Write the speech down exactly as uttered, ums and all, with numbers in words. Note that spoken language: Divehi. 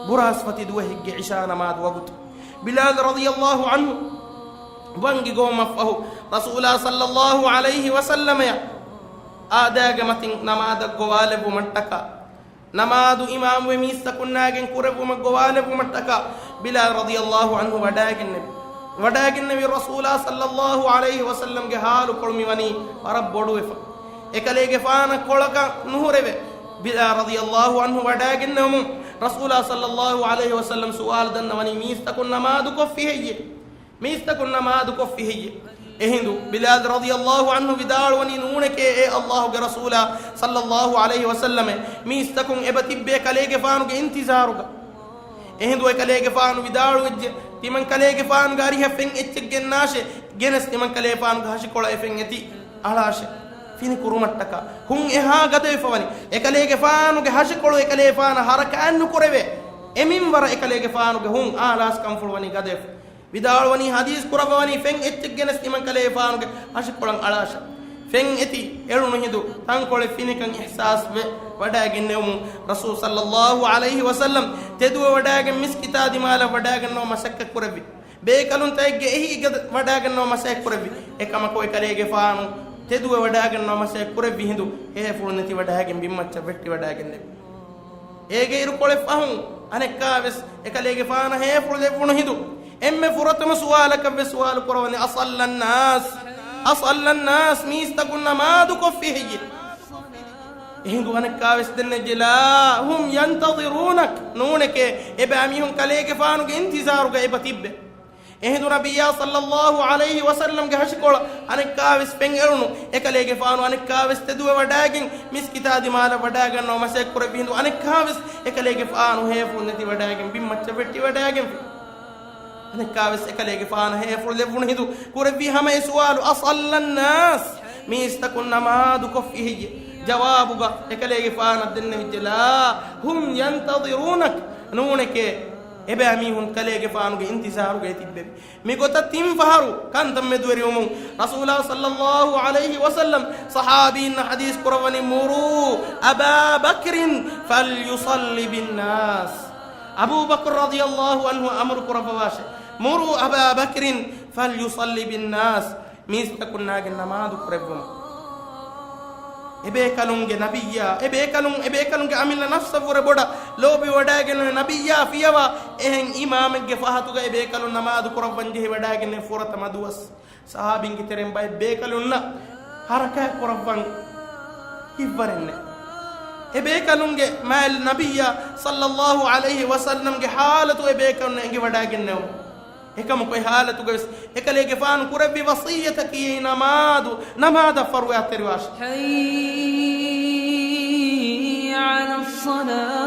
ބުރާސްފަތި ދުވަހެއްގެ ޢިޝާ ނަމާދު ވަގުތު. ބިލާލް ރަޟިޔަﷲ ޢަންހު ވަންގި ގޮވުމަށްފަހު، ރަސޫލާ ޞައްލަﷲ ޢަލައިހި ވަސައްލަމަޔަށް އާދައިގެ މަތިން ނަމާދަށް ގޮވާލެއްވުމަށްޓަކާ، ނަމާދު އިމާމުވެ މީސްތަކުންނާގެން ކުރެއްވުމަށް ގޮވާލެއްވުމަށްޓަކާ، ބިލާލް ރަޟިޔަﷲ ޢަންހު ވަޑާގެންނެވި. ވަޑާގެންނެވި ރަސޫލާ ޞައްލަﷲ ޢަލައިހި ވަސައްލަމްގެ ޙާލުކޮޅު މިވަނީ ވަރަށް ބޮޑުވެފަ. އެކަލޭގެފާނަށް ކޮޅަކަށް ނުހުރެވޭ. ބިލާލް ރަޟިޔަﷲ ޢަންހު ވަޑާގެންނެވުމުން، ރަސޫލާ ޞައްލަﷲ ޢަލައިހި ވަސައްލަމް ސުވާލު ދަންނަވަނީ، މީސްތަކުން ނަމާދު ކޮށްފި ހެއްޔޭ؟ މީސްތަކުން ނަމާދު ކޮށްފި ހެއްޔޭ؟ އެހިނދު ބިލާލް ރަޟިޔަﷲ ޢަންހު ވިދާޅުވަނީ، ނޫނެކޭ އޭ ﷲގެ ރަސޫލާ ޞައްލަﷲ ޢަލައިހި ވަސައްލަމެ، މީސްތަކުން އެބަ ތިއްބޭ ކަލޭގެފާނުގެ އިންތިޒާރުގަ. އެހިނދު އެކަލޭގެފާނު ވިދާޅުވެއްޖެ، ތިމަން ކަލޭގެފާނުގެ އަރިހަށް ފެން އެއްޗެއް ގެންނާށޭ، ގެނެސް ތިމަން ކަލޭފާނުގެ ހަށިކޮޅަށް އެ ފެން އެތި އަޅާށޭ. ފިނި ކުރުމަށްޓަކާ ހުން އެހާ ގަދަވެފަވަނީ. އެކަލޭގެފާނުގެ ހަށިކޮޅު އެކަލޭފާނަށް ހަރަކާތް ނުކުރެވޭ. އެ މިންވަރަށް އެކަލޭގެފާނުގެ ހުން އާލާސް ކަންފުޅުވަނީ ގަދަވެފަ. ވިދާޅުވަނީ، ޙަދީޘް ކުރައްވަވަނީ، ފެން އެއްޗެއް ގެނެސް ތިމަން ކަލޭފާނުގެ ހަށިކޮޅަށް އަޅާށޭ. ފެން އެތި އެޅުނު ހިނދު ތަންކޮޅެއް ފިނިކަން އިޙްސާސްވެ ވަޑާގެންނެވުމުން، ރަސޫލު ޞައްލަﷲ ޢަލައިހި ވަސައްލަމް ތެދުވެ ވަޑާގެން މިސްކިތާ ދިމާލަށް ވަޑާގަންނަވަން މަސައްކަތް ކުރެއްވި. ބޭކަލުންތަކެއްގެ އެހީގަ ވަޑާގަންނަވަން މަސައްކަތް ކުރެއްވި. އެކަމަކު އެކަލޭގެފާނު ތެދުވެ ވަޑާގަންނަވަން މަސައްކަތް ކުރެއްވި ހިނދު ހޭފުޅު ނެތި ވަޑާގެން ބިންމައްޗަށް ވެއްޓިވަޑާގެންނެވި. އޭގެ އިރުކޮޅެއް ފަހުން އަނެއްކާވެސް އެކަލޭގެފާނަށް ހޭފުޅު ލެއްވުނު ހިނދު، އެންމެ ފުރަތަމަ ސުވާލަކަށްވެސް ސުވާލު ކުރައްވަނީ، أصلى الناس، أصلى الناس، މީސްތަކުން ނަމާދު ކޮށްފި ހެއްޔޭ؟ އެހިނދު އަނެއްކާވެސް ދެންނެއްޖެ، لا، هم ينتظرونك، ނޫނެކޭ، އެބައިމީހުން ކަލޭގެފާނުގެ އިންތިޒާރުގަ އެބަ ތިއްބެ. އެހިނދު ނަބިއްޔާ ޞައްލަﷲ ޢަލައިހި ވަސައްލަމްގެ ހަށިކޮޅަށް އަނެއްކާވެސް ފެން އެޅުނު، އެކަލޭގެފާނު އަނެއްކާވެސް ތެދުވެ ވަޑާގެން މިސްކިތާ ދިމާލަށް ވަޑާގަންނަވަން މަސައްކަތް ކުރެއްވި ހިނދު، އަނެއްކާވެސް އެކަލޭގެފާނު ހޭފުޅު ނެތި ވަޑާގެން ބިންމައްޗަށް ވެއްޓި ވަޑާގެންފި. އަނެއްކާވެސް އެކަލޭގެފާނަށް ހޭފުޅު ލެއްވުނު ހިނދު ކުރެއްވީ ހަމަ އެ ސުވާލު، أصلى الناس، މީސްތަކުން ނަމާދު ކޮށްފި ހެއްޔޭ؟ ޖަވާބުގަ އެކަލޭގެފާނަށް ދެންނެވިއްޖެ، لا، هم ينتظرونك، ނޫނެކޭ، އެބައިމީހުން ކަލޭގެފާނުގެ އިންތިޒާރުގައި ތިއްބެވި. މިގޮތަށް ތިން ފަހަރު ކަންތައް މެދުވެރިވުމުން، ރަސޫލާ ޞައްލަﷲ ޢަލައިހި ވަސައްލަމް ޞަޙާބީންނަށް ޙަދީޘް ކުރައްވަނީ، مروا أبا بكر فليصل بالناس. އަބޫބަކުރު ރަޟިޔަﷲ ޢަންހު އަމުރު ކުރައްވަވާށޭ، مروا أبا بكر فليصل بالناس، މީސްތަކުންނާގެން ނަމާދު ކުރެއްވުމަށް. އެބޭކަލުންގެ ނަބިއްޔާ، އެބޭކަލުން، އެބޭކަލުންގެ އަމިއްލަ ނަފްސަށްވުރެ ބޮޑަށް ލޯބިވަޑައިގެން ނަބިއްޔާ ފިޔަވާ އެހެން އިމާމެއްގެ ފަހަތުގަ އެބޭކަލުން ނަމާދު ކުރައްވަން ޖެހިވަޑައިގެން ފުރަތަމަ ދުވަސް. ޞަޙާބީންގެ ތެރެއިން ބައެއް ބޭކަލުންނަށް ޙަރަކާތް ކުރައްވަން ހިތްވަރެއް ނެތް. އެބޭކަލުންގެ މާތް ނަބިއްޔާ ޞައްލަﷲ ޢަލައިހި ވަސައްލަމްގެ ޙާލަތު އެބޭކަލުންނަށް އެނގިވަޑައިގެންނެވުނު. އެކަމަކު އެ ޙާލަތުގަވެސް އެކަލޭގެފާނު ކުރެއްވި ވަޞިއްޔަތަކީ ނަމާދު، ނަމާދަށް ފަރުވާތެރިވާށޭ. حي على الصلاة.